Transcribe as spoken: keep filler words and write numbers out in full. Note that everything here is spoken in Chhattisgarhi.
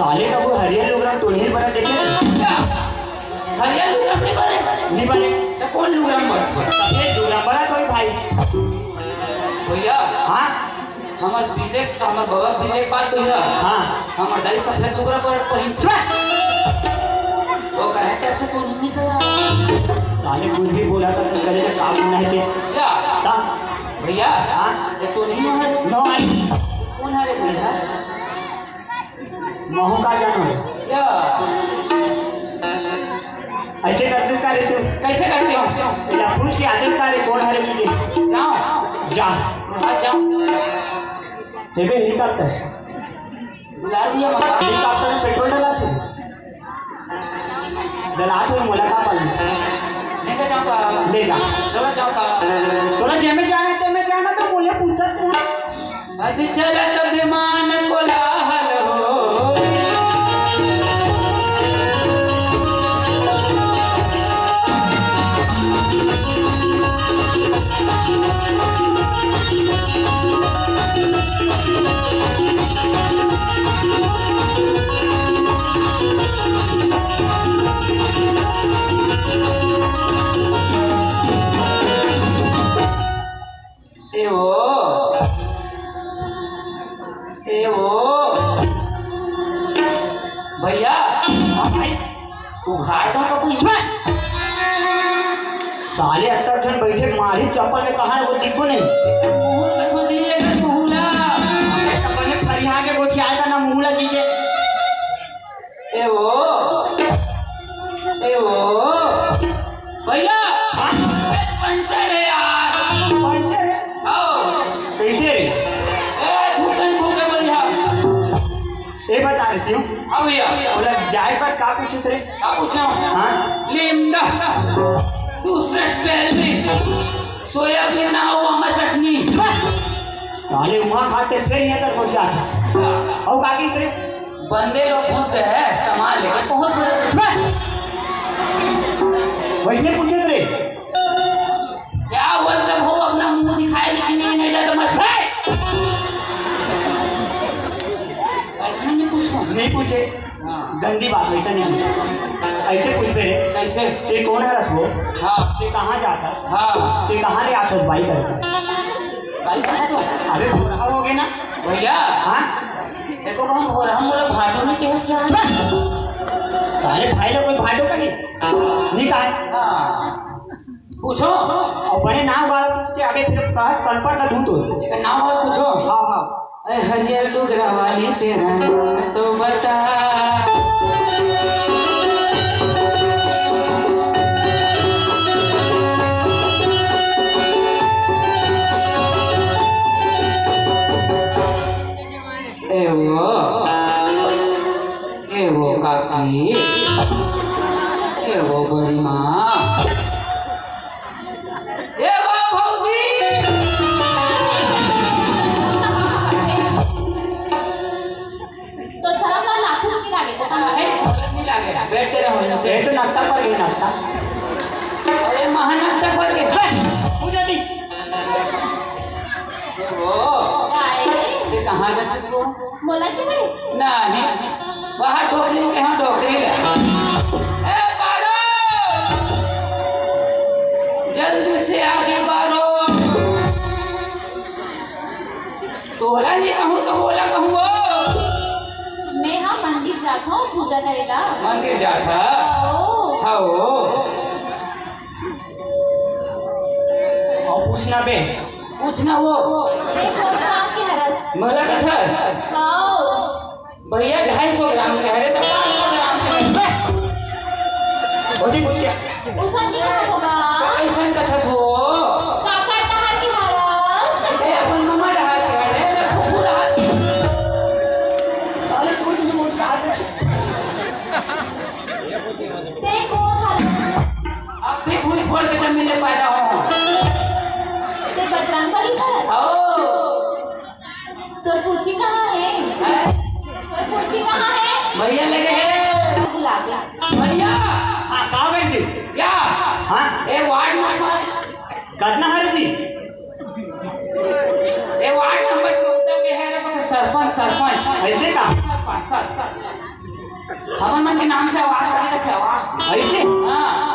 साले कभू हरियर लुगरा तो नहीं बना देखे। क्या? हरियर लुगरा नहीं बने? नहीं बने। तो कौन लुगरा बने? सफेद लुगरा बना कोई भाई। भैया। हाँ? हमर बीजे, हमर बाबा बीजे के बात कही ना। हाँ। हमर दाई सफेद लुगरा पर पहिन। चुप! वो कहे क्या तू कौन नहीं करा? साले कुछ भी बोला था तो करे का काम नहीं थे। क्या? ता? भैया। हाँ? ये तो नहीं है। नो आई। कौन है रे भैया? महू का जानो। या। ऐसे करते सारे से। कैसे करते हो? या पूछ के आते सारे कौन हरे मिले। जाओ। जा। हाँ, जाओ। ये भी हेलीकॉप्टर। बुला दिया बाबा। हेलीकॉप्टर में पेट्रोल डाला थे। डला तो मोला का पालन। ले जा, जाओ का। ले जा। चलो, जाओ का। तोला जेमे जाना है, तेमे जाना तो बोले पूछत है। अजी चलत विमान कोलाहल हो। ए ओ, ए ओ, भैया, हाँ भाई। उघार दो तो कुछ। साले अत्तर झन बैठे मारी चप्पल में कहाँ है वो दिखो नहीं। मुहूर्त को दिए थे मुहूला। अरे चप्पल में फरिया के गोठियाएगा ना मुहूला जी के। ए ओ, ए ओ, भैया, हाँ? ए, पंचर है यार। पंचर है? आओ। कैसे रे? ए, भूतन भूतन भैया। ये बता रहे शिव। हाँ भैया। बोला जाए पर का पूछे रे? का पूछा? हाँ? लिमडा। दूसरे स्टाइल में। सोयाबीन ना हो, अम्मा चटनी। साले वहाँ खाते फिर यहाँ तक पहुँचा था। हाँ। और का किस रे? बंदे लोग खुश है, सामान लेके पहुंच गए। वैसे पूछे रे। क्या बोलते हो, अपना मुंह दिखाए कि नहीं, नहीं जाता मत। ऐसे नहीं पूछो। नहीं पूछे। हाँ। गंदी बात, वैसे नहीं पूछे। ऐसे पूछते रे। कैसे? ते कौन है रसगो? हाँ। ते कहाँ जाता? हाँ। ते कहाँ ले आता बाई करके? बाई करके? अबे भोरहा हो गए ना। भैया। हाँ? देखो, हम, और हम बोला भाटो नहीं कहे से आए। सारे भाई लोग कोई भाटो का नहीं, नहीं कहा है। हाँ। पूछो। और बड़े नाम वाले के आगे फिर कहा कनपट का धूत हो। एक नाम और पूछो। हाँ, हाँ। ए हरियर लुगरा वाली तेरा नाम तो बता। ए वो, ए वो काकी, ए वो बड़ी माँ, ए वो भौजी। तो शर्म ना लाखों की लागे तो कहाँ है? नहीं लागे, बैठते रहो नीचे। ये तो नक्शा पर गई, नक्शा। अरे महानक्शा पर गई। है, पूजा दी। ओ, काय? ये कहाँ जाते हो? बोला कि नहीं? नहीं, बाहर डोकरी के यहाँ डोकरी है। ए, बारो! जल्दी से आगे बारो। तोला नहीं कहूँ तो बोला कहूँ वो। मैं हाँ मंदिर जात हूँ पूजा करेला। मंदिर जात है? हाँ। हाँ, वो। और पूछना बे। पूछना वो। एक सौ ग्राम के हरस। मोला कथा। हाँ। भैया, ढाई सौ ग्राम के हरे तो पाँच सौ ग्राम के हरे। भौजी, पूछ क्या? उसन नहीं होगा। तो कैसन कथा सो? काका डहार के हरस। ए, अपन ममा डहार के हरे, ना फुफू डहार के। अरे, कुछ नहीं बोलता है। ते कोन हरस? अब भी भूल खोल के जमीन में पैदा हो। ते बजरंग बली हरस? हो। तो पूछी कहाँ है? हैं? तो पूछी कहाँ है? भैया लगे हैं। बुला के। भैया। हाँ, कहाँ गए थे? क्या? हाँ? ए, वार्ड नंबर। कितना है जी? ए, वार्ड नंबर चौदह के है ना, तो सरपंच, सरपंच। ऐसे का? सरपंच, सरपंच। अपन मन के नाम से आवाज करत हे, आवाज। ऐसे? हाँ।